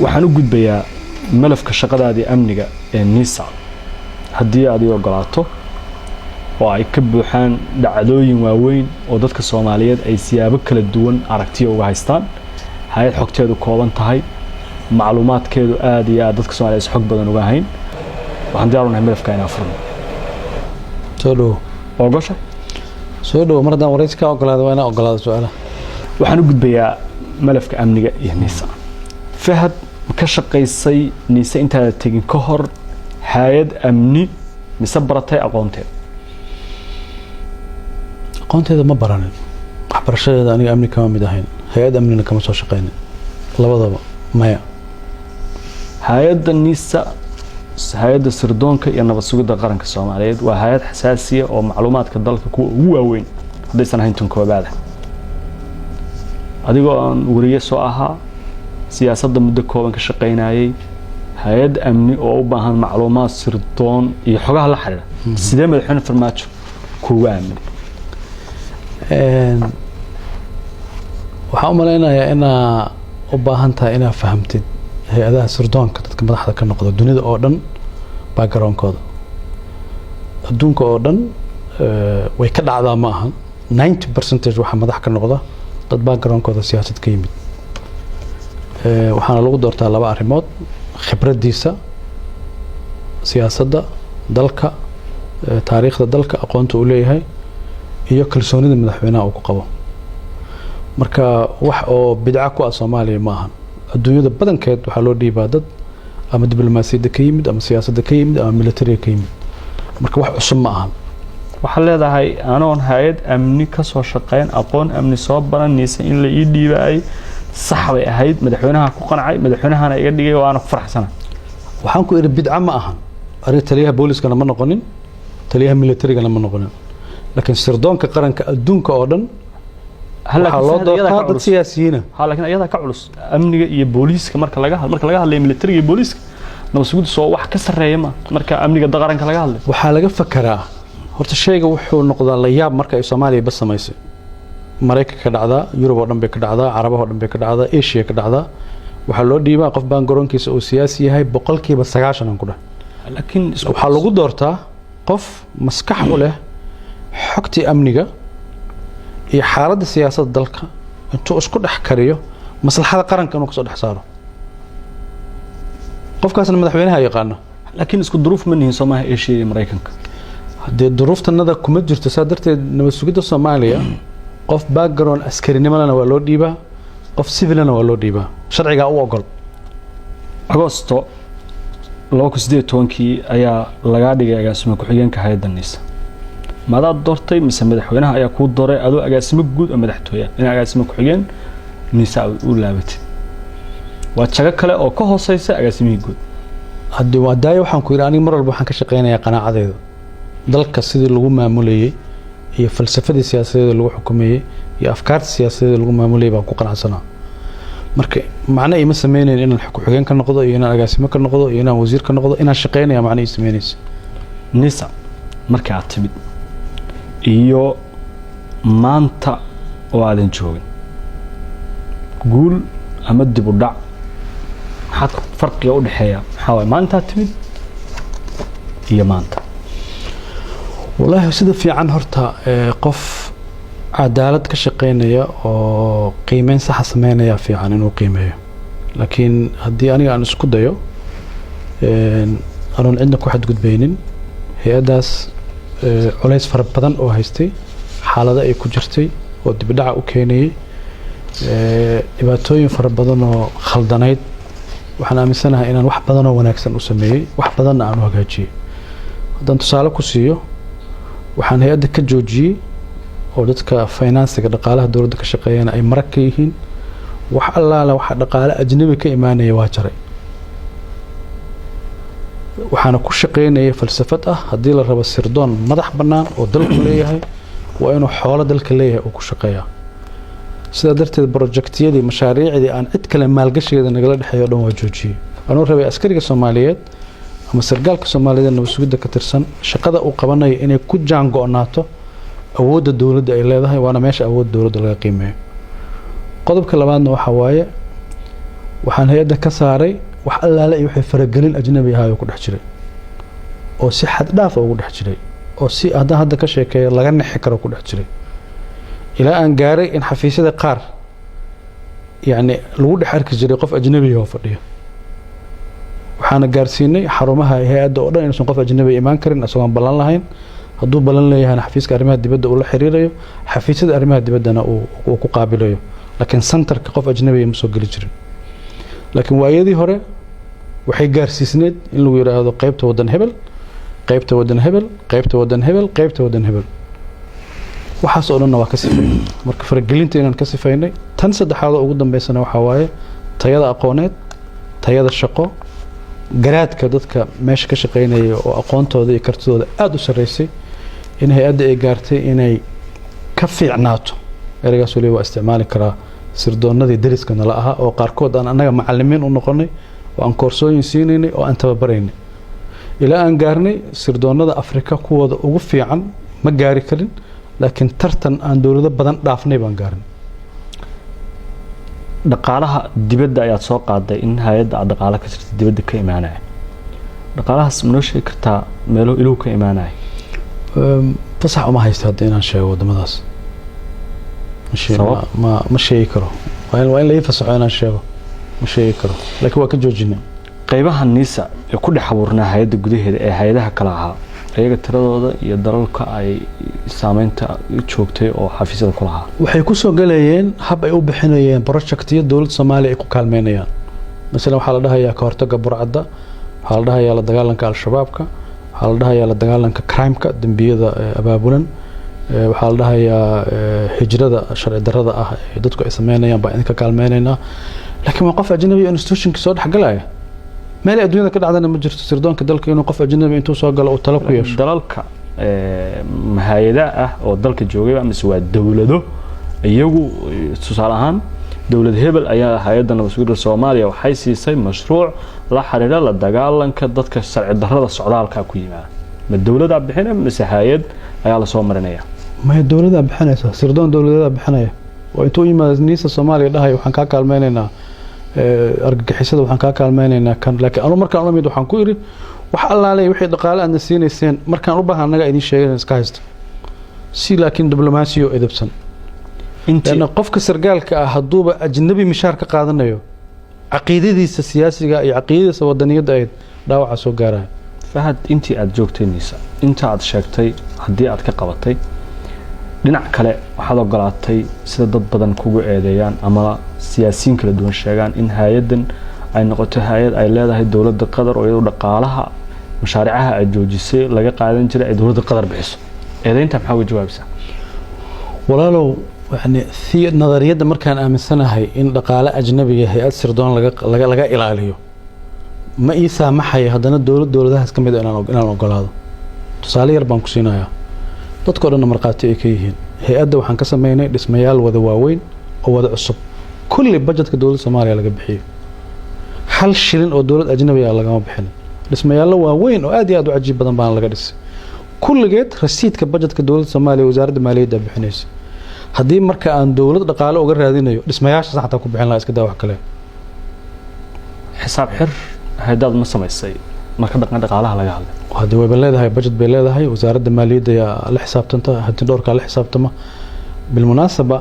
Waxaan u gudbayaa malafka shaqadaadii amniga ee NISA, haddii aad ii ogolaato, oo ay ka buuxaan dhacdooyin waaweyn oo dadka Soomaaliyeed ay siyaabo kala duwan aragtiya uga haystaan. Hay-ad xogteedu kooban tahay, macluumaadkeedu aada iyo aad dadka Soomaliyeed is xog badan uga hayn. Waxaan diyaar u nahay malafka inaan furno. Soo dhowo. Ogosha? Soo dhowo. Mar haddaan waraysi ka ogolaada, waa inaan ogolaado su-aalaha. Waxaan u gudbayaa malafka amniga iyo NISA. Fahad, ma ka shaqaysay NISA intaada tegin ka hor hay-ad amni, mise baratay aqoonteeda? Aqoonteeda ma baranin. Waxbarashadeeda aniga amni kama mid ahayn, hay-ad amnina kama soo shaqeynin, labadaba maya. Hay-adda NISA, hay-adda sirdoonka iyo nabad sugidda qaranka Soomaaliyeed, waa hay-ad xasaasiya oo macluumaadka dalka kuwa ugu waaweyn, haddaysan ahayn tan koobaada. Adigoo aan weriye soo ahaa, siyaasadda muddo kooban ka shaqaynayay, hay-ad amni oo u baahan macluumaad sirdoon iyo xogaha la xiriira, sidee madaxweyne Farmaajo kuugu aaminay? Waxaan u malaynayaa inaa u baahan tahay inaa fahamtid hay-adaha sirdoonka dadka madaxda ka noqda dunida oo dhan backgroundkooda. Adduunka oo dhan way ka dhacdaa, ma ahan 90 percentage waxaa madax ka noqda dad backgroundkooda siyaasad ka yimid. Waxaana lagu doortaa laba arrimood: khibraddiisa siyaasadda dalka, taariikhda dalka, aqoonta uu leeyahay iyo kalsoonida madaxweynaha uu ku qabo. Marka wax oo bidca ku ah Soomaaliya ma ahan. Adduunyada badankeed waxaa loo dhiibaa dad ama diblomaasiyadda ka yimid, ama siyaasadda ka yimid, ama militariga ka yimid. Marka wax cusub ma ahan. Waxaad leedahay anoon hay-ad amni ka soo shaqeyn, aqoon amni soo baran, NISA in la ii dhiibaayay sax bay ahayd, madaxweynaha ku qancay, madaxweynahana iga dhigay, waana ku faraxsana. Waxaan ku idhi bidca ma ahan. Aniga taliyaha booliskana ma noqonin, taliyaha militarigana ma noqonin, laakiin sirdoonka qaranka adduunka oo dhan waxaa loo doortaa dad siyaasiyiina. Ha, laakiin ayadaa ka culus amniga iyo booliiska. Marka laga hadlayo militariga iyo booliiska, nabad sugiddu soo wax ka sarreeya ma marka amniga qaranka laga hadlayo? Waxaa laga fakaraa horta shayga wuxuu noqdaa la yaab marka ay Soomaaliya bas samaysay. Maraykanka ka dhacdaa, Yurub oo dhan bay ka dhacdaa, Carabaha oo dhan bay ka dhacdaa, Asia ka dhacdaa. Waxaa loo dhiibaa qof baan garoonkiisa uu siyaasi yahay 90% aan ku dhahay. Laakiin waxaa lagu doortaa qof maskax u leh xogtii amniga iyo xaaladda siyaasadda dalka, intuu isku dhex kariyo maslaxada qaranka inuu kasoo dhex saaro. Qofkaasna madaxweynaha yaqaano. Laakiin isku duruuf ma nihin Soomaha, Asia iyo Maraykanka. Haddee duruuftanada kuma jirto, saa darteed nabad sugidda Soomaaliya qof background askarinimadana waa loo dhiibaa, qof civilana waa loo dhiibaa, sharcigaa u ogol. Agosto 2018-kii ayaa lagaa dhigay agaasimo ku-xigeenka hay-adda NISA. Madaad doortay mise madaxweynaha ayaa kuu dooray, adoo agaasimo guud oo madaxtooya in agaasimo ku-xigeen NISA u laabatid? Waa jago kale oo ka hooseysa agaasimihii guud. Haddii waa daayo, waxaan ku yidhi aniga mar walba waxaan ka shaqeynayaa qanaacadeyda. Dalka sidii lagu maamulayey iyo falsafadii siyaasadeeda lagu xukumayey iyo afkaarta siyaasadeeda lagu maamulayay baan ku qanacsanaa. Marka macno ima sameynayn inaan ku-xigeen ka noqdo iyo inaan agaasimo ka noqdo iyo inaan wasiir ka noqdo. Inaan shaqeynaya macno ii sameynaysa. NISA marka aad timid iyo maanta oo aadan joogin, guul ama dib u dhac, maxaad farqiga u dhexeeya? Maxaa waay maalintaad timid iyo maanta? Wallaahi, sida fiican horta qof cadaalad ka shaqeynaya oo qiimeyn saxa sameynaya fiican inuu qiimeeyo. Laakiin haddii aniga aan isku dayo, anoon cidna ku xadgudbaynin, hay-addaas culays fara badan oo haystay, xaalado ay ku jirtay oo dibidhaca u keenayay, dhibaatooyin fara badan oo khaldanayd, waxaan aaminsanahay inaan wax badan oo wanaagsan u sameeyey, wax badanna aan u hagaajiyey. Haddaan tusaale ku siiyo, waxaan hay-adda ka joojiyey oo dadka financiga, dhaqaalaha dowladda ka shaqeeyana ay marag ka yihiin, wax allaala waxa dhaqaale ajnabi ka imaanaya waa jaray. Waxaana ku shaqeynaya falsafad ah haddii la rabo sirdoon madax bannaan oo dalku leeyahay, waa inuu xoolo dalka leeyahay uu ku shaqeeyaa. Sidaa darteed projectiyadii, mashaariicdii aan cid kale maalgashigeeda nagala dhexeeyo o dhan waa joojiyey. Anuu rabay askariga Soomaaliyeed ama sargaalka Soomaaliyeed ee nabad sugidda ka tirsan shaqada uu qabanayo inay ku jaan go-naato awoodda dowladda ay leedahay, waana meesha awoodda dowladda laga qiimeeyo. Qodobka labaadna waxaa waaye Waxaan hay-adda ka saaray wax allaale iyo wixii faragelin ajnabi ahaa oo ku dhex jiray, oo si xad dhaaf ugu dhex jiray, oo si haddaan hadda ka sheekeeyo laga nixi karo ku dhex jiray, ilaa aan gaaray in xafiisyada qaar yacni lagu dhex arki jiray qof ajnabi oo fadhiyo. Waxaana gaarsiinay xarumaha hay-adda oo dhan inuusan qof ajnabi imaan karin isagoon ballan lahayn. Hadduu ballan leeyahayna, xafiiska arrimaha dibadda uu la xiriirayo, xafiisyada arrimaha dibaddana uu ku qaabilayo, laakiin centerka qof ajnabiya ma soo geli jirin. Laakiin waayadii hore waxay gaarsiisneed in lagu yidhaahdo qaybta waddan hebel, qaybta waddan hebel, qaybta waddan hebel, qaybta waddan hebel. Waxaas oo dhanna waa ka sifaynay. Marka faragelinta inaan ka sifaynay. Tan saddexaad oo ugu dambeysana waxaa waaye tayada aqooneed, tayada shaqo, garaadka dadka meesha ka shaqeynaya oo aqoontooda iyo kartidooda aada u sarreysay, in hay-adda ay gaartay inay ka fiicnaato, ereygaas waliba waa isticmaali karaa, sirdoonadii dariska nala ahaa, oo qaarkood aan annaga macalimiin u noqonay oo aan koorsooyin siinaynay oo aan tababaraynay, ilaa aan gaarnay sirdoonada Afrika kuwooda ugu fiican. Ma gaari karin, laakiin tartan aan dowlado badan dhaafnay baan gaarnay. Dhaqaalaha dibadda ayaad soo qaaday, in hay-adda aad dhaqaalo ka jirta dibadda ka imaanaya. Dhaqaalahaas ma noo sheegi kartaa meelo iluhu ka imaanaya? Fasax uma haysta hadda inaan sheego waddamadaas. Sabab? Ma sheegi karo. Waa in la ii fasaxo inaan sheego. Ma sheegi karo, laakiin waa ka joojinay. Qaybaha NISA ee ku dhex abuurnaa hay-adda gudaheeda ee hay-adaha kale ahaa, iyaga tiradooda iyo dalalka ay saameynta joogtay oo xafiisyada ku lahaa? Waxay ku soo galayeen hab ay u bixinayeen projectyo dowladda Soomaaliya ay ku kaalmeynayaan. Masalan, waxaa la dhahayaa ka hortagga burcadda, waxaa la dhahayaa la dagaalanka Al-Shabaabka, waxaa la dhahayaa la dagaalanka crimeka, dembiyada abaabulan, waxaa la dhahayaa hijrada sharci darrada ah ee dadku ay sameynayaan baa idinka kaalmeynaynaa. Laakiin waa qof ajnabi oo institutionka soo dhexgalaya. Meel ay adduunyada ka dhacdana ma jirto sirdoonka dalka inuu qof ajnabi intuu soo galo uu talo ku yeesho. Dalalka hay-ada ah oo dalka joogay mise waa dowlado iyagu? Tusaale ahaan, dowlad hebel ayaa hay-adda nabad sugidda Soomaaliya waxay siisay mashruuc la xiriira la dagaalanka dadka sharci darrada socdaalka ku yimaada. Ma dowladaa bixina mise hay-ad ayaa lasoo marinaya? Maya, dowladaa bixinaysa. Sirdoon dowladeedaa bixinaya oo intuu yimaado NISA Soomaaliya dhahay: "Waxaan kaa kaalmeynaynaa argagixisada, waxaan kaa kaalmeynaynaa kan." Laakiin anu markaan ula mid waxaan ku idhi: "Wax allaalay wixii dhaqaale aadna siinayseen, markaan u baahan annaga idiin sheegan, iska haysta." Si laakiin diblomaasiyo edebsan. Intii لأن qofka sargaalka ah hadduuba ajnabi mishaar ka qaadanayo, caqiidadiisa siyaasiga iyo caqiidadiisa wadaniyadda ahayd dhaawaca soo gaaraya. Fahad, intii aad joogtay NISA, inta aad sheegtay haddii aad ka qabatay, dhinac kale waxaad ogolaatay, sida dad badan kugu eedeeyaan ama siyaasiyiin kala duwan sheegaan, in hay-addan ay noqoto hay-ad ay leedahay dowladda Qatar, oo iyadu dhaqaalaha mashaaricaha ay joojisay laga qaadan jiray ay dowladda Qatar bixiso. Eedeynta maxaa uga jawaabaysaa? Walaalow, yani nadariyadda markaan aaminsanahay in dhaqaale ajnabiga hay-ad sirdoon laga ilaaliyo ma ii saamaxaya haddana dowlad dowladahaas ka mid a inaan ogolaado. Tusaale yar baan ku siinayaa, dadkao dhanna markhaati ay ka yihiin. Hay-adda waxaan ka sameynay dhismayaal wada waaweyn oo wada cusub. Kulli budgetka dowladda Soomaaliya laga bixiyo, hal shilin oo dowlad ajnabi ah lagama bixin. Dhismayaallo waaweyn oo aad iyo aad u cajiib badan baana laga dhisay. Kulligeed rasiidka budgetka dowladda Soomaaliya, wasaaradda maaliyadda bixinaysa. Haddii marka aan dowlad dhaqaale uga raadinayo, dhismayaashaas xataa ku bixin lahaa, iska daa wax kale. Xisaab xir hay-adaad ma samaysay marka dhaqan dhaqaalaha laga hadlay? Hadda wayba leedahay, budget bay leedahay. Wasaaradda maaliyadda ayaa la xisaabtanta, hanti dhowrkaa la xisaabtama. Bilmunaasaba,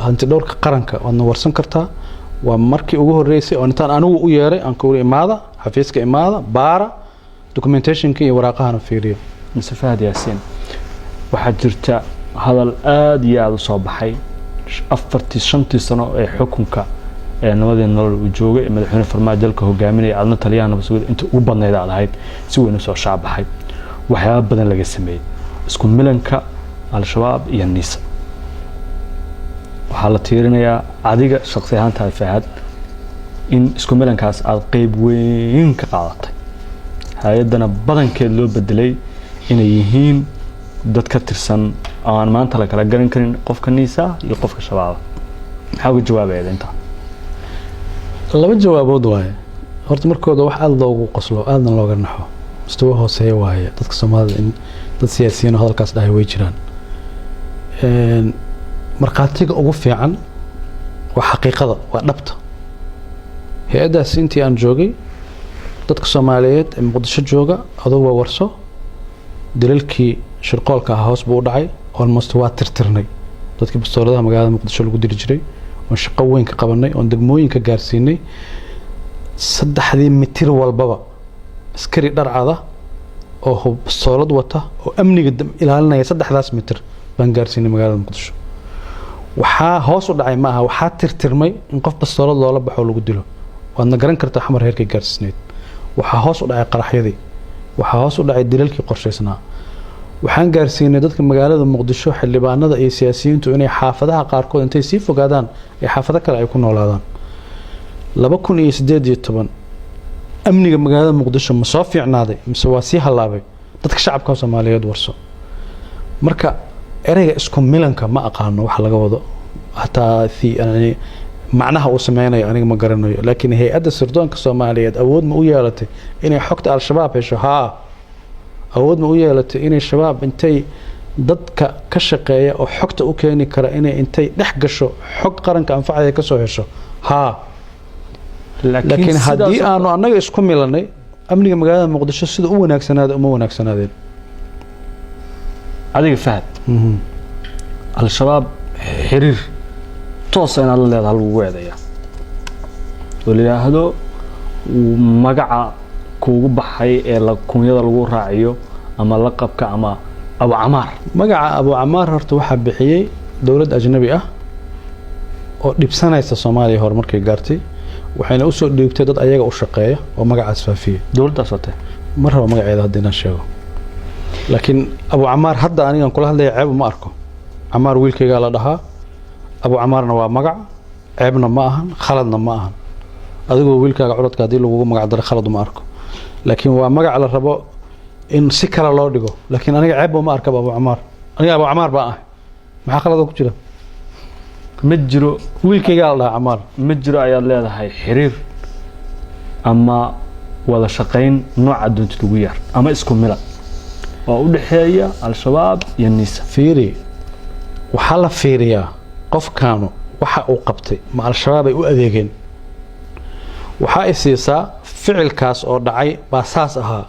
hanti dhowrka qaranka waadna warsan kartaa. Waa markii ugu horeysay oo intaan anigu u yeeray aan ku imaada xafiiska, imaada, baara documentationka iyo waraaqahana fiiriyo. Mise Fahad Yaasiin, waxaa jirta hadal aada iyo aada u soo baxay 4-tii 5-tii sano ee xukunka ee nabadii nolol uu joogay ee madaxweyne Farmaajo dalka hogaaminaya, aadna taliyaha nabad sugidda inta ugu badnayd aad ahayd, si weyn usoo shaabaxay, waxyaaba badan laga sameeyey isku milanka Al-Shabaab iyo NISA. Waxaa la tiirinayaa adiga shaqsi ahaantaada, Fahad, in isku milankaas aada qeyb weyn ka qaadatay, hay-addana badankeed loo bedelay inay yihiin dad ka tirsan oo aan maanta la kala garan karin qofka NISA iyo qofka Shabaaba. Maxaa uga jawaabaya intaa? Laba jawaabood waaye. Horta markooda wax aada loogu qoslo, aadna looga naxo, mustawa hooseeya waaye dadka Soomaalida in dad siyaasiyiin oo hadalkaas dhahay way jiraan. Markhaatiga ugu fiican waa xaqiiqada, waa dhabta. Hay-addaas intii aan joogay, dadka Soomaaliyeed ee Muqdisho jooga adoo waa warso, dilalkii shirqoolka ahaa hoos buu u dhacay, almost waa tirtirnay dadkii bastooladaha magaalada Muqdisho lagu dili jiray, oon shaqo weyn ka qabanay, oon degmooyinka gaarsiinay. 3dii mitir walbaba askari dharcada oo bastoolad wata oo amniga ilaalinaya 3daas mitir baan gaarsiinay magaalada Muqdisho. Waxaa hoos u dhacay ma aha, waxaa tirtirmay in qof bastoolad loola baxo lagu dilo. Waadna garan kartaa Xamar heerkay gaarsiisneyd. Waxaa hoos u dhacay qaraxyadii, waxaa hoos u dhacay dilalkii qorshaysnaa. Waxaan gaarsiinay dadka magaalada Muqdisho, xildhibaanada iyo siyaasiyiintu, inay xaafadaha qaarkood intay sii fogaadaan ay xaafado kale ay ku noolaadaan. 2018 amniga magaalada Muqdisho ma soo fiicnaaday mise waa sii hallaabay? Dadka shacabka Soomaaliyeed warso. Marka ereyga isku milanka ma aqaano waxa laga wado, hataa yani macnaha uu sameynayo aniga ma garanayo. Laakiin hay-adda sirdoonka Soomaaliyeed awood ma u yeelatay inay xogta Al-Shabaab hesho? Haa. Awood ma u yeelatay inay Shabaab intay dadka ka shaqeeya oo xogta u keeni kara inay intay dhex gasho xog qaranka anfacaya kasoo hesho? Haa. Laakiin haddii aanu annaga isku milanay, amniga magaalada Muqdisho sida u wanaagsanaada uma wanaagsanaadeen. Adiga Fahad, Al-Shabaab xiriir toosa inaad la leedaha lagugu eedeeya, oo la yidhaahdo magaca kuugu baxay ee la kunyada lagu raaciyo ama laqabka ama Abu Camaar. Magaca Abu Camaar horta waxaa bixiyey dowlad ajnabi ah oo dhibsanaysa Soomaaliya horumarkay gaartay, waxayna usoo dhiibtay dad ayaga u shaqeeya oo magacaas faafiyey. Dowladdaas wate? Ma rabo magaceeda hadda inaan sheego, laakiin Abu Camaar hadda anigan kula hadlaya ceeb uma arko. Camaar wiilkaygaa la dhahaa, Abu Camaarna waa magac, ceebna ma ahan, khaladna ma ahan. Adigoo wiilkaaga curadka haddii lagugu magac daro, khalad uma arko, laakiin waa magac la rabo in si kale loo dhigo. Laakiin aniga ceebba uma arkaba Abu Camaar. Aniga Abu Camaar baan ahay, maxaa khalada ku jira? Ma jiro. Wiilkaygaa la dhahaa Camaar. Ma jiro ayaad leedahay xiriir ama wada shaqayn nooca doontid ugu yar ama isku milan oo u dhexeeya Al-Shabaab iyo NISA? Fiiri, waxaa la fiiriyaa qofkaanu waxa uu qabtay ma Al-Shabaab ay u adeegeen. Waxaa i siisaa ficilkaas oo dhacay baa saas ahaa,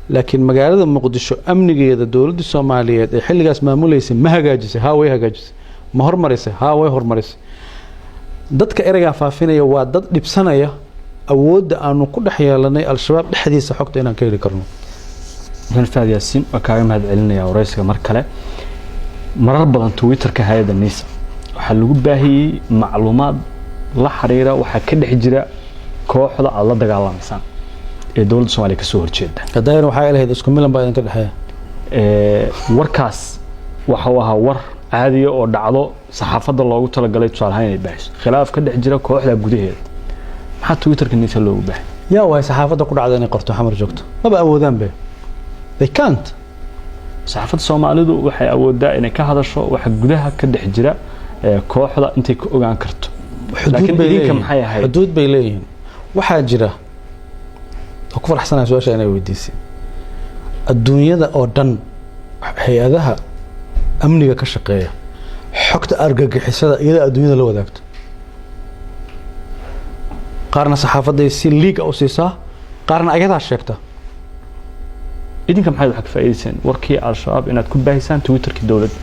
laakiin magaalada Muqdisho amnigeeda dowladda Soomaaliyeed ee xilligaas maamuleysay ma hagaajisay? Haa, way hagaajisay. Ma hormarisay? Haa, way hormarisay. Dadka ereygaa faafinaya waa dad dhibsanaya awoodda aanu ku dhex yeelanay Al-Shabaab dhexdiisa xogta inaan ka heli karno. Mudane Fahad Yaasiin, waa kaaga mahad celinaya waraysiga mar kale. Marar badan Twitterka hay-adda NISA waxaa lagu baahiyey macluumaad la xiriira waxaa ka dhex jira kooxda aada la dagaalamaysaan ee dowladda Soomaaliya kasoo horjeeda. Hadayna waxay lahayd isku milan baa idinka dhexeeya. Warkaas waxa uu ahaa war caadiya oo dhacdo saxaafadda loogu talagalay, tusaale ahaan inay baahiso khilaaf ka dhex jira kooxda gudaheeda. Maxaa Twitterka NISA loogu baahay? Yaa waay saxaafadda ku dhacda inay qorto Xamar joogto? Maba awoodaan be, they can't. Saxaafadda Soomaalidu waxay awoodaa inay ka hadasho waxa gudaha ka dhex jira kooxda intay ka ogaan karto. Laakiin bay idinka leeyihiin. maxay ahayd? Xuduud bay leeyihiin. Waxaa jira oo ku faraxsanaya su-aasha inay weydiisay. Adduunyada oo dhan hay-adaha amniga ka shaqeeya xogta argagixisada iyada adduunyada la wadaagto, qaarna saxaafadday si liiga u siisaa, qaarna ayadaa sheegta. Idinka maxayd wax ka faa'iidayseen warkii Al-Shabaab inaad ku baahisaan Twitterkii dowladda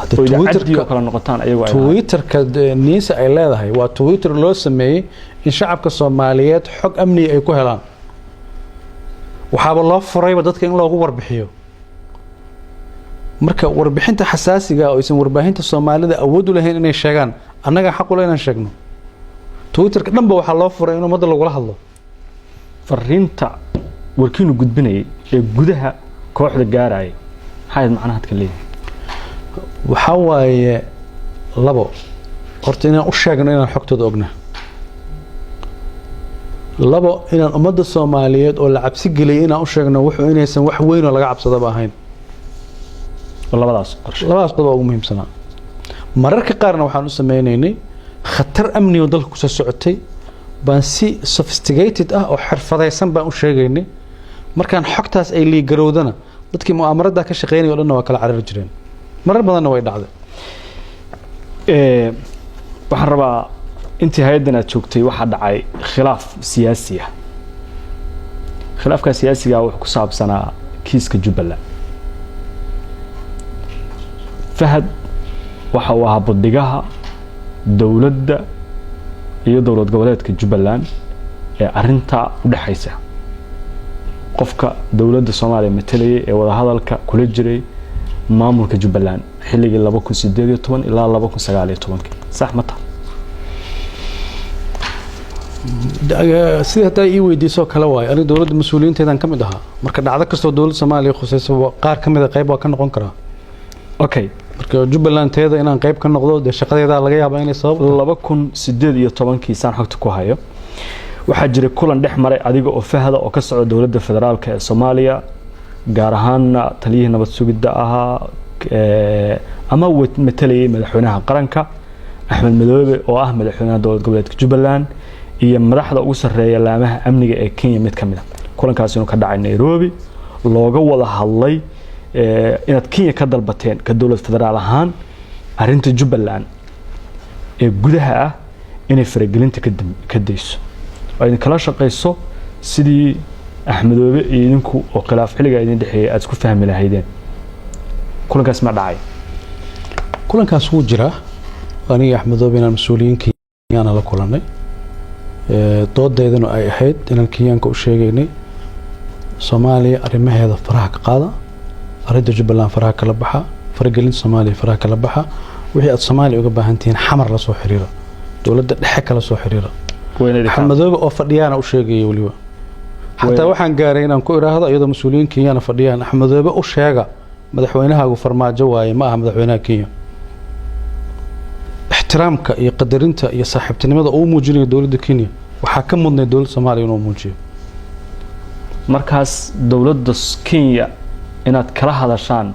Hadda oo idaacaddii oo Twitterka kala noqotaan ayagoo ay lahayn? Twitterka NISA ay leedahay waa Twitter loo sameeyey in shacabka Soomaaliyeed xog amniga ay ku helaan. Waxaaba loo furayba dadka in loogu warbixiyo. Marka warbixinta xasaasiga oo aysan warbaahinta Soomaalida awood u lahayn inay sheegaan, annaga xaq u leh inaan sheegno. Twitterka dhanba waxaa loo furay in ummadda lagula hadlo. Fariinta warkiinu gudbinayay ee gudaha kooxda gaarayay maxay ahayd, macnaha hadka leeyahay? Waxaa waaye labo: horta inaan u sheegno inaan xogtooda ogna, labo inaan ummadda Soomaaliyeed oo la cabsi geliyay inaan u sheegno wuxuu inaysan wax weyn oo laga cabsadaba ahayn. Oo labadaas qorshe. Labadaas qodob waa ugu muhiimsanaa. Mararka qaarna waxaan u sameynaynay khatar amni oo dalka kusoo socotay baan si sophisticated ah oo xirfadaysan baan u sheegaynay. Markaan xogtaas ay liigarowdana, dadkii mu'aamarada ka shaqeynaya o dhanna waa kala carari jireen. Marar badanna way dhacday. Waxaan rabaa Intii hay-addan aad joogtay waxaa dhacay khilaaf siyaasi ah. Khilaafkaa siyaasigaa wuxuu ku saabsanaa kiiska Jubbaland. Fahad waxa uu ahaa buddigaha dowladda iyo dowlad goboleedka Jubbaland ee arintaa u dhexaysa, qofka dowladda Soomaaliya matalayay ee wadahadalka kula jiray maamulka Jubbaland xilligii 2018 ilaa 2019-kii. Sax ma taha? Sidii haddaa ii weydiisoo kale waayo, aniga dowladda mas-uuliyiinteedaan ka mid ahaa. Marka dhacdo kastoo dowladda Soomaaliya khusaysa, qaar ka mid a qayb waa ka noqon karaa. Marka Jubbaland teeda inaan qayb ka noqdo, dee shaqadeedaa laga yaabaa inay sabab tahay. 2018-kii, saan xogta ku hayo, waxaa jiray kulan dhex maray adiga oo Fahda oo ka socda dowladda federaalka ee Soomaaliya, gaar ahaana taliyihii nabad sugidda ahaa ama matalayay madaxweynaha qaranka, Axmed Madoobe oo ah madaxweynaha dowlad goboleedka Jubbaland, iyo madaxda ugu sarreeya laamaha amniga ee Kenya mid ka mid a. Kulankaas inuu ka dhacay Nairobi, looga wada hadlay inaad Kenya ka dalbateen ka dowlad federaal ahaan arrinta Jubbaland ee gudaha ah inay faragelinta ka dayso oo idin kala shaqayso sidii Axmedoobe iyo idinku oo khilaaf xilligaa idin dhexeeyay aad isku fahmi lahaydeen. Kulankaas ma dhacay? Kulankaas wuu jiraa. Aniga Axmedoobe inaan mas-uuliyiin Kenyaana la kulanay, doodeydana ay ahayd inaan Kenyaanka u sheegaynay Soomaaliya arrimaheeda faraha ka qaada, arrinta Jubbaland faraha kala baxa, faragelinta Soomaaliya faraha kala baxa, wixii aad Soomaaliya uga baahan tihiin Xamar la soo xiriira, dowladda dhexe kala soo xiriira. Axmedoobe oo fadhiyaana u sheegaya weliba. Xataa waxaan gaaray inaan ku iraahdo, iyadoo mas-uuliyiin Kenyana fadhiyaan, "Axmedoobe u sheega madaxweynahaagu Farmaajo waaye, ma aha madaxweynaha Kenya." Ixtiraamka iyo qadarinta iyo saaxiibtinimada uu muujinayo dowladda Kenya waxaa ka mudnay dowladda Soomaaliya inuu muujiyo. Markaas dowladda Kenya inaad kala hadashaan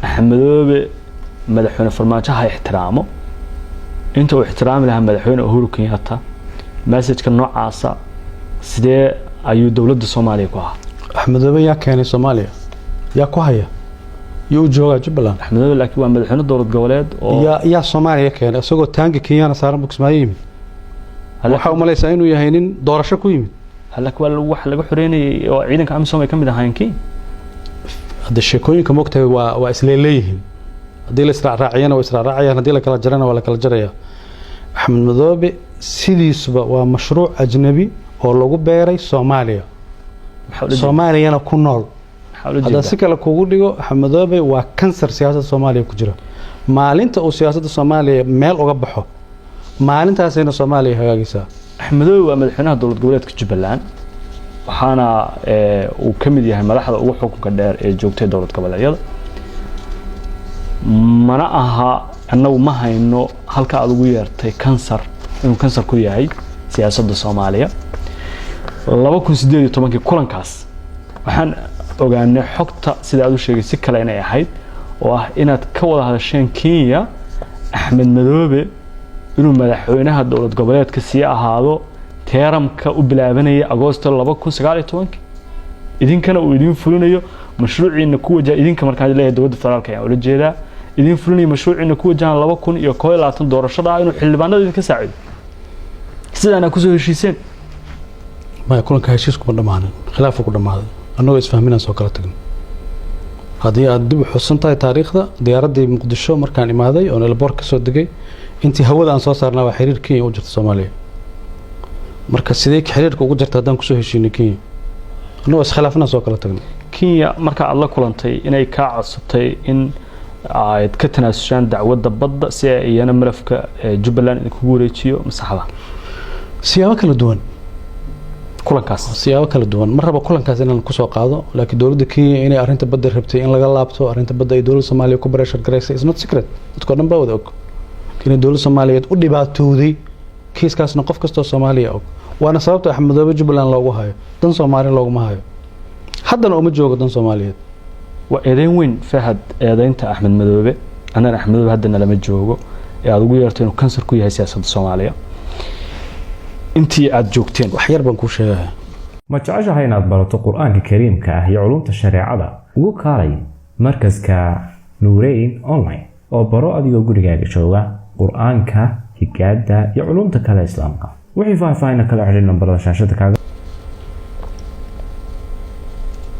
Axmedoobe madaxweyne Farmaajo ha ixtiraamo inta uu ixtiraami lahaa madaxweyne Uhuru Kenyatta, message-ka noocaasa sidee ayuu dowladda Soomaaliya ku ahaa? Axmedoobe yaa keenay Soomaaliya? Yaa ku haya? Yuu u joogaa Jubbaland? Axmedoobe laakiin waa madaxweyne dowlad goboleed oo Yaa Soomaaliya keenay? Isagoo taangi Kenyana saaran buu Kismaayo yimid. Waxaa u malaysaa inuu yahay nin doorasho ku yimid. Laakiin waa wax laga xoreynayay oo ciidanka AMISOM ay ka mid ahaayeen Kenya. Hadda sheekooyinka moogtahay waa isleeleeyihiin. Haddii la israacraaciyana waa israacraacayaan, haddii la kala jarana waa la kala jaraya. Axmed Madoobe sidiisuba waa mashruuc ajnabi oo lagu beeray Soomaaliya, Soomaaliyana ku nool. Haddaan si kale kugu dhigo, Axmed Madoobe waa kansar siyaasadda Soomaaliya ku jira. Maalinta uu siyaasadda Soomaaliya meel uga baxo, maalintaasayna Soomaaliya hagaagaysaa. Axmedoobe waa madaxweynaha dowlad goboleedka Jubbaland, waxaana uu ka mid yahay madaxda ugu xukunka dheer ee joogtay dowlad goboleedyada. Mana aha, annagu ma hayno halka aad ugu yeertay kansar inuu kansar ku yahay siyaasadda Soomaaliya. 2018-kii kulankaas waxaan ogaanay xogta sida aad u sheegay si kale inay ahayd, oo ah inaad ka wada hadasheen Kenya Axmed Madoobe inuu madaxweynaha dowlad goboleedka sii ahaado term-ka u bilaabanaya Agoosto 2019-kii, idinkana uu idin fulinayo mashruuciina ku wajaha. Idinka markaan leeyahay, dowladda federaalka ayaan ula jeedaa. Idin fulinayo mashruuciina ku wajahan 2021 doorashada ah, inuu xildhibaanada idinka saacido, sidaana kusoo heshiiseen. Maya, kulanka heshiis kuma dhammaanin, khilaafu ku dhammaaday. Annagoo isfahminaan soo kala tagno. Haddii aad dib u xusan tahay taariikhda, diyaaraddii Muqdisho markaan imaaday oon airport ka soo degay, intii hawada aan soo saarnaa waa xiriir Kenya u jirta Soomaaliya. Marka sidee xiriirka ugu jirta haddaan kusoo heshiinay Kenya? Annagoo iskhilaafnaa soo kala tagnay. Kenya marka aad la kulantay, inay kaa codsatay in aad ka tanaasushaan dacwadda badda si ay iyana malafka Jubbaland idinkugu wareejiyo, masaxda? Siyaabo kala duwan. Kulankaas. Siyaabo kala duwan. Ma rabo kulankaas inaan kusoo qaado, laakiin dowladda Kenya inay arrinta badda rabtay in laga laabto, arrinta badda ay dowladda Soomaaliya ku pressure garaysay is not secret. Dadkoo dhan baa wada og inay dowladda Soomaaliyeed u dhibaatooday kiiskaasna. Qof kastoo Soomaaliya og, waana sababta Axmed Madoobe Jubbaland loogu hayo. Dan Soomaali looguma hayo, haddana uma joogo dan Soomaaliyeed. Waa eedeyn weyn, Fahad, eedeynta Axmed Madoobe. Annana Axmed Madoobe hadda nalama joogo ee aad ugu yeerto inuu kansar ku yahay siyaasadda Soomaaliya intii aad joogteen. Wax yar baan kuu sheegaya. Ma jeceshahay inaad barato Qur-aanka Kariimka ah iyo culumta shareecada? Ugu kaalay markaska Nuureyn Online oo baro adigoo gurigaaga jooga Qur-aanka. Higaada iyo culumta kale Islaamka. Wixii faahfaahina kala xidhiir nambarada shaashada kaaga.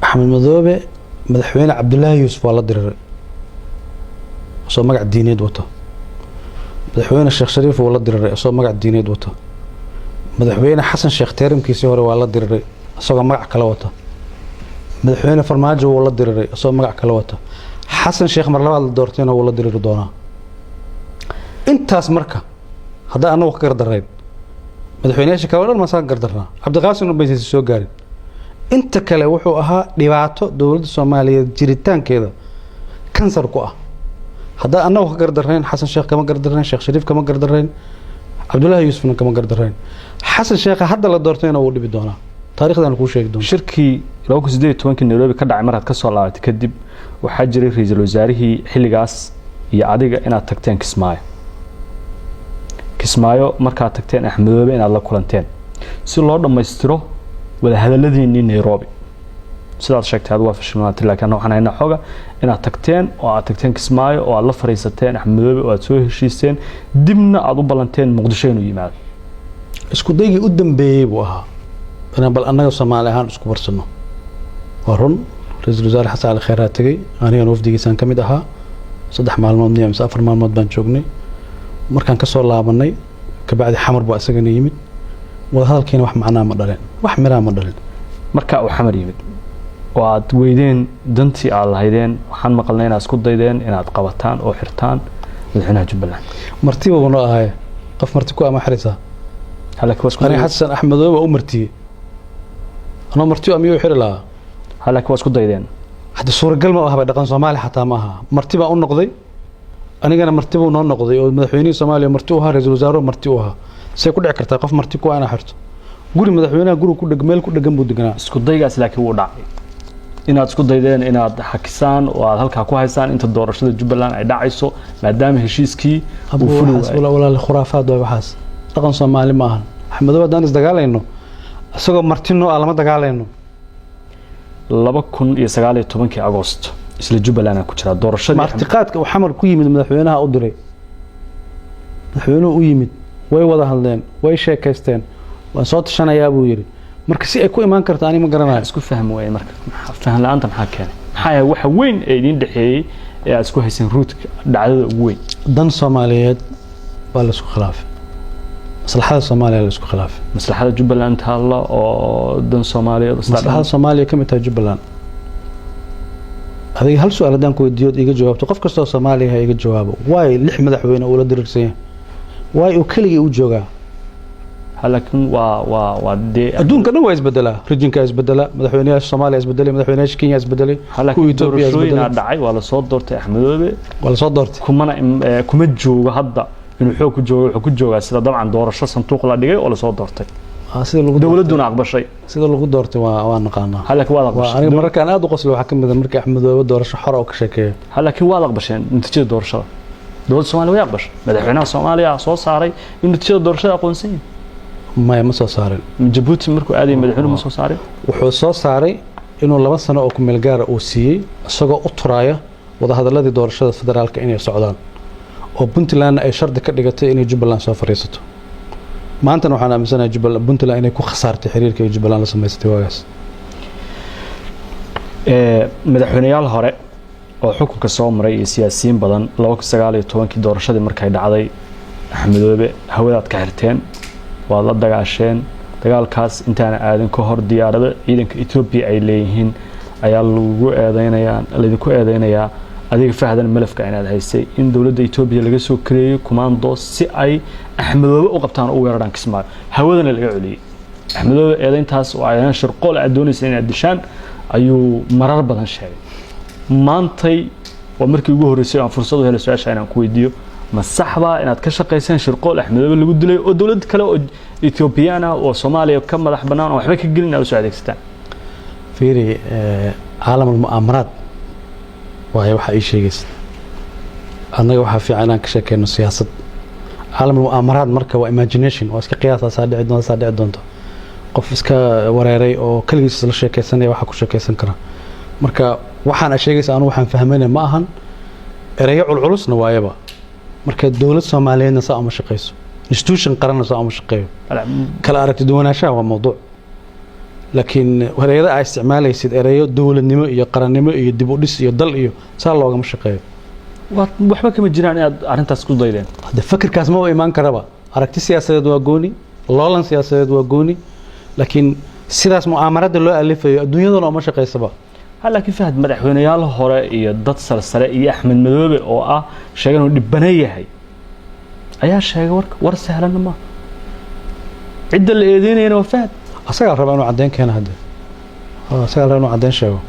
Axmed Madoobe, madaxweyne Cabdulaahi Yuusuf waa la diriiray isagoo magac diineed wato. Madaxweyne Sheekh Shariif wuu la diriiray isagoo magac diineed wato. Madaxweyne Xasan Sheekh term-kiisii hore waa la diriiray isagoo magac kale wata. Madaxweyne Farmaajo wuu la diriiray isagoo magac kale wata. Xasan Sheekh mar labaad la doortayna wuu la diriiri doonaa. Intaas marka haddaa anagu ka gardarrayn, madaxweyneyaasha kale o dhan maasaan gardarnaa. Cabdiqaasim un baysan soo gaarin. Inta kale wuxuu ahaa dhibaato dowladda Soomaaliyeed jiritaankeeda kansar ku ah. Haddaa annagu ka gardarrayn, Xasan Sheekh kama gardarrayn, Sheekh Shariif kama gardarrayn, Cabdullaahi Yuusufna kama gardarrayn. Xasan Sheekha hadda la doortayna wuu dhibi doonaa, taarikhdan kuu sheegi doonta. Shirkii 2018-kii Nairobi ka dhacay markaad ka soo laabatay kadib, waxaa jiray ra-iisul wasaarihii xilligaas iyo adiga inaad tagteen Kismaayo. Kismaayo markaad tagteen, Axmedoobe inaad la kulanteen si loo dhammaystiro wadahadaladiinii Nairobi. Sidaad sheegtay adu waa fashilmaatay, laakiin anna waxaan haynaa xoga inaad tagteen oo aad tagteen Kismaayo oo aad la fariisateen Axmedoobe oo aad soo heshiiseen, dibna aad u ballanteen Muqdisho inuu yimaado. Isku daygii u dambeeyey buu ahaa inaan bal annaga Soomaali ahaan isku barsano. Waa run, ra-iisul wasaare Xasan Cali Kheyraa tegey, anigana wafdigiisaan ka mid ahaa. 3 maalmood miya mise 4 maalmood baan joognay. Markaan kasoo laabanay kabacdi, Xamar baa isagana yimid. Wadahadalkiina wax macnaa ma dhalin, wax miraa ma dhalin. Marka uu Xamar yimid oo aad weydeen dantii aad lahaydeen, waxaan maqalnay inaad isku daydeen inaad qabataan oo xirtaan madaxweynaha Jubbaland. Martiba buu noo ahay. Qof marti ku ama xiraysaa? Laakiin waa isku Aniga Xasan Axmedoobe waa u martiyey. Anoo marti miyuu xiri lahaa? Laakiin waa isku daydeen. Hadda suuragal ma ahaba, dhaqan Soomaali xataa ma aha. Marti baa u noqday, anigana marti buu noo noqday, oo madaxweynihii Soomaaliya marti u ahaa, ra-iisul wasaaruhu marti u ahaa. See ku dhici kartaa qof marti ku ah inaa xirto? Guri madaxweynaha, guri ku dheg, meel ku dhegan buu deganaa. Isku daygaas laakiin wuu dhacay, inaad isku daydeen inaad xakisaan oo aad halkaa ku haysaan inta doorashada Jubbaland ay dhacayso, maadaama heshiiskii uu fuli waayay. Walaal, khuraafaad waay waxaas, dhaqan Soomaali ma ahan. Axmedoobe haddaan isdagaalayno, isagoo marti noo ah lama dagaalayno. 2019-kii Agost, isla Jubbaland aan ku jiraa, doorashadii Martiqaadka uu Xamar ku yimid madaxweynaha u diray. Madaxweynuhu u yimid, way wada hadleen, way sheekaysteen. "Waan soo tashanayaa," buu yidhi. Marka si ay ku imaan karta ani ma garanayo. Isku fahmi waayey marka, faham la-aanta maxaa keenay? Maxaa yahay waxa weyn ee idiin dhexeeyey ee aad isku hayseen, ruudka dhacdada ugu weyn? Dan Soomaaliyeed baa la isku khilaafay, maslaxada Soomaaliya la isku khilaafay. Maslaxada Jubbaland taalla oo dan Soomaaliyeed isla Maslaxada Soomaaliya ka mid tahay Jubbaland. Adiga hal su-aal haddaan ku weydiiyo ood iiga jawaabto, qof kastoo Soomaaliya ha iga jawaabo: waay lix madaxweyne uu la diriirsan yahay? Waay uu keligii u joogaa? Laakiin waa dee Adduunka dhan waa isbedelaa, region-ka isbedelaa, madaxweynayaasha Soomaaliya isbedelay, madaxweynayaasha Kenya isbedelay, kuwa laakiin Ethiopia doorashooyinaa isbedelay. dhacay, waa lasoo doortay Axmedoobe. Waa lasoo doortay. Kumana kuma joogo hadda inuu xoog ku joogo. Wuxuu ku joogaa sida dabcan doorasho sanduuq la dhigay oo lasoo doortay, Ah, sida lagu dowladduna aqbashay. Sida lagu doortay waa naqaanaa. Laakiin waad Waa aqbashay. Aniga mararkaan aad u qoslo waxaa ka mid ah markii Axmedoobe doorasho xora oo ka sheekeeyo. Laakiin waad aqbasheen natiijada doorashada. Dowladda Soomaaliya way aqbashay, madaxweynaha Soomaaliya soo saaray in natiijada doorashada aqoonsan yihin. Maya, ma soo saarin. Jabuuti markuu aadayay madaxweynuhu ma soo saarin? Wuxuu soo saaray inuu 2 sano oo kumeel gaara uu siiyey, isagoo u turaaya wadahadaladii doorashada federaalka inay socdaan, oo Puntlandna ay shardi ka dhigatay inay Jubbaland soo fadhiisato. Maantana waxaan aaminsanahay Jubbaland, Puntland inay ku khasaartay xiriirka ay Jubbaland la samaysatay waagaas. Madaxweyneyaal hore oo xukunka soo maray iyo siyaasiyiin badan, 2019-kii doorashadii markay dhacday, Axmedoobe hawadaad ka xirteen, waad la dagaasheen. Dagaalkaas intaana aadin ka hor, diyaarado ciidanka Etoobiya ay leeyihiin ayaa lagu eedeynayaa, laydinku eedeynayaa adiga Fahdan malafka inaad haysay, in dowladda Etoobiya laga soo kareeyo commandos si ay Axmedoobe u qabtaan oo u weeraraan Kismaayo, hawadana laga celiyey. Axmedoobe eedeyntaas oo ayaan shirqool aad doonaysa inaad dishaan ayuu marar badan sheegay. Maantay waa markii ugu horreysay aan fursad u helay su-aasha inaan ku weydiiyo: ma saxbaa inaad ka shaqayseen shirqool Axmedoobe lagu dilay oo dowlad kale oo Ethioobiyaan ah oo Soomaaliya ka madax bannaan oo waxba ka gelin aad usoo adeegsataan? Fiiri, caalam almu'aamaraad waayo waxaa ii sheegaysa. Annaga waxaa fiican inaan ka sheekeyno siyaasad. Caalam almu'aamaraad marka waa imagination, waa iska qiyaasaa, dhici doonta, saa dhici doonto. Qof iska wareeray oo keligiis la sheekeysanaya waxaa ku sheekeysan kara. Marka waxaan aad sheegaysa anu waxaan fahmayna ma ahan, ereyo culculusna waayaba. Marka dowlad Soomaaliyeedna saa uma shaqeyso. Institution qaranna saa uma shaqeeyo. Kala aragti duwanaanshaha waa mawduuc, laakiin ereyada aa isticmaalaysid, ereyo dowladnimo iyo qarannimo iyo dib u dhis iyo dal iyo saa loogama shaqeeyo. Waxba kama jiraan inaad arrintaas ku daydeen? Hadde fakirkaas maba imaan karaba. Aragti siyaasadeed waa gooni, loolan siyaasadeed waa gooni, laakiin sidaas mu'aamarada loo alifayo adduunyaduna uma shaqaysaba. Ha, laakiin Fahad, madaxweyneyaal hore iyo dad sarsare iyo Axmed Madoobe oo ah sheegan inuu dhibana yahay ayaa sheegay warka. War sahlanna maaha, cidda la eedeynayana waa Fahad. Asagaa rabaa inuu caddeyn keeno hadde. Asagaa rabaa inuu caddeyn sheego.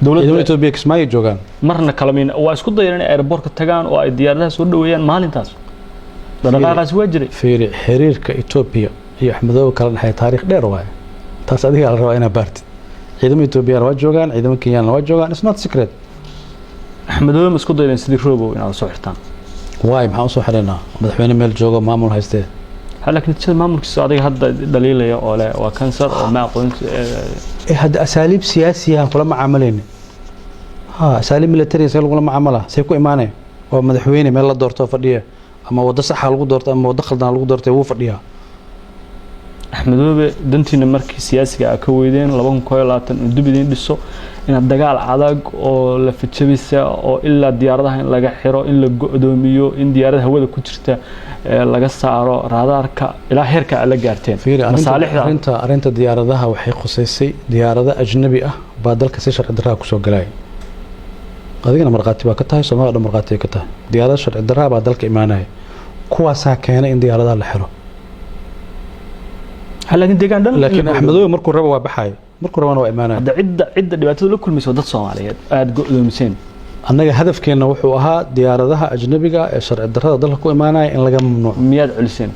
Ciidamada Dowladda Etoobiya Kismaayo joogaan. Marna kalamin waa isku dayeen inay airportka tagaan oo ay diyaaradaha soo dhaweeyaan. Maalintaas dhaqdhaqaaqaasi waa jiray. Fiiri, xiriirka Etoobiya iyo Axmedoobe kala dhexeeya taariikh dheer waaye. Taas adigaa la rabaa inaad baartid. Ciidamo Etoobiyana waa joogaan, ciidamo Kenyana waa joogaan. It's not secret. Axmedoobe ma isku daydeen sidii Robow inaad soo xirtaan? Waay, maxaan usoo xidhaynaa? Madaxweyne meel joogo, maamul haystee. Ha, laakiin natiijada maamulkiisa adiga hadda dhaliilaya oo leh waa kansar oo ma aqoon. Eh, hadda asaaliib siyaasiyahan kula macaamalayna. Ha, asaaliib military see lagula macaamala? See ku imaanaya? Waa madaxweyne meel la doorto fadhiya, ama waddo saxa lagu doorto ama waddo khaldan lagu doortay, wuu fadhiyaa. Axmedoobe dantiina markii siyaasiga aa ka weydeen 2021 uu dib idiin dhiso, inaad dagaal adag oo la fajabisa oo ilaa diyaaradaha in laga xiro, in la go'doomiyo, in diyaarada hawada ku jirta laga saaro raadaarka, ilaa heerka aad la gaarteen. Fiiri, masaalixda arrinta diyaaradaha waxay khuseysay diyaarado ajnabi ah baa dalka si sharci darraa kusoo galaya. Adigana markhaati baa ka tahay, Soomaalida dhan markhaati ay ka tahay. Diyaarado sharci darraa baa dalka imaanaya, kuwaasaa keenay in diyaaradaha la xiro. Ha, laakiin deegaan dhan laakiin Axmedoobe markuu rabo waa baxaya, markuu rabana waa imaanaya. Hadda cidda dhibaatada la kulmaysa waa dad Soomaaliyeed aada go'doomiseen. Annaga hadafkeenna wuxuu ahaa diyaaradaha ajnabiga ee sharci darrada dalka ku imaanaya in laga mamnuuco. Miyaad celiseen?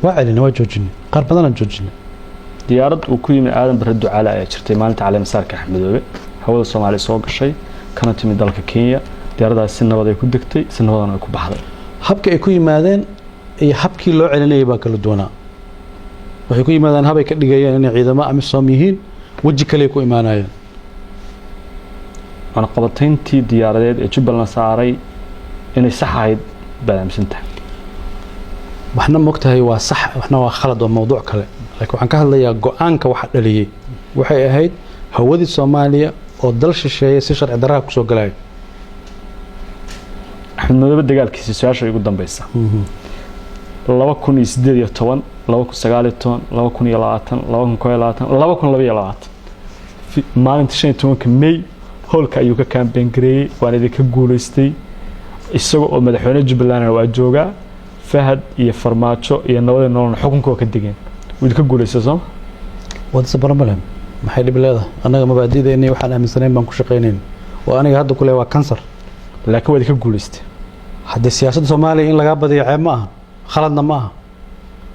Waa celinay, waa joojinay, qaar badanaan joojinay. Diyaarad uu ku yimi Aadan Barre Ducaale ayaa jirtay maalinta caleemasaarka Axmedoobe hawada Soomaaliya soo gashay, kana timid dalka Kenya. Diyaaradaas si nabad ay ku degtay, si nabadana ay ku baxday. Habka ay ku yimaadeen iyo habkii loo celinayay baa kala duwanaa. Waxay ku yimaadeen habay ka dhigayeen inay ciidamo AMISOM yihiin, weji kale ku imaanayeen. Cunaqabatayntii diyaaradeed ee Jubbaland saaray inay sax ahayd baad aaminsan tahay? Waxna mogtahay waa sax, waxna waa khalad, waa mawduuc kale. Laakiin waxaan ka hadlayaa go-aanka waxa dhaliyey waxay ahayd hawadii Soomaaliya oo dal shisheeye si sharci darraha kusoo galaya. Axmed Madoobe dagaalkiisa, su-aasha igu dambeysa, 2018, 2019, 2020, 2021, 2022, maalinta 15-ka May hoolka ayuu ka campaign gareeyey, waan idinka guuleystay, isaga oo madaxweyne Jubbalandna waa joogaa. Fahad iyo Farmaajo iyo nabadii nololna xukunka waa ka degeen. Wuu idinka guuleystay, sooma? What's the problem? Maxay dhib leedahay? Annaga mabaadi'deennii waxaan aaminsanayn baan ku shaqaynayn oo aniga hadda kule waa kansar. Laakiin waa idinka guuleystay. Haddii siyaasadda Soomaaliya in lagaa badiyo ceeb ma aha, khaladna ma aha.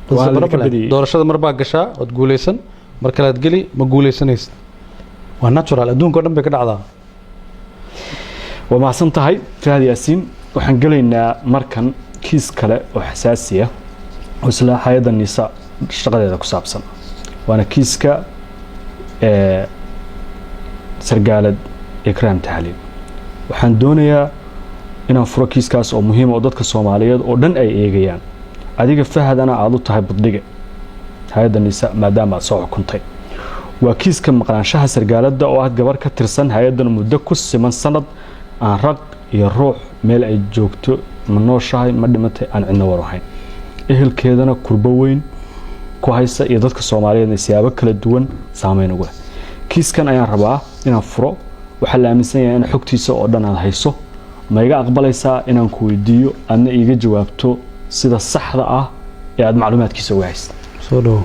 What's Waa the laidinka problem? badiyey. Doorashada mar baa gashaa ood guuleysan, mar kalead geli ma guuleysanaysid, waa natural, adduunka o dhan bay ka dhacdaa. Waa mahadsan tahay, Fahad Yaasiin. Waxaan gelaynaa markan kiis kale oo xasaasi ah oo isla hay-adda NISA shaqadeeda ku saabsan, waana kiiska sargaalad Ikraam Tahliil. Waxaan doonayaa inaan furo kiiskaas oo muhiima oo dadka Soomaaliyeed oo dhan ay eegayaan, adiga Fahadana aada u tahay buddhige hay-adda NISA maadaama aad soo xukuntay. Waa kiiska maqnaanshaha sargaaladda oo ah gabar ka tirsan hay-addan muddo ku siman sanad aan rag iyo ruux meel ay joogto, ma nooshahay, ma dhimatay, aan cidna war ahayn, ehelkeedana kurbo weyn ku haysa iyo dadka Soomaaliyeedna siyaabo kala duwan saameyn ugu leh. Kiiskan ayaan rabaa inaan furo. Waxaa la aaminsan yahay in xogtiisa oo dhan aad hayso. Ma iga aqbalaysaa inaan ku weydiiyo, aadna iiga jawaabto sida saxda ah ee aad macluumaadkiisa uga haysta? Soo dhawo.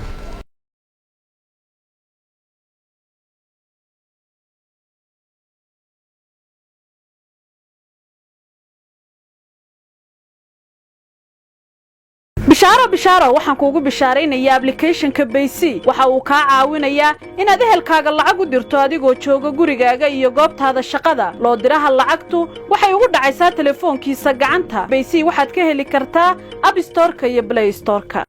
Bishaaro, bishaaro! Waxaan kuugu bishaaraynayaa applicationka Baysi. Waxa uu kaa caawinayaa inaad ehelkaaga lacag u dirto adigoo jooga gurigaaga iyo goobtaada shaqada. Loo diraha lacagtu waxay ugu dhacaysaa telefoonkiisa gacanta. Baysi waxaad ka heli kartaa App Storeka iyo Play Storeka.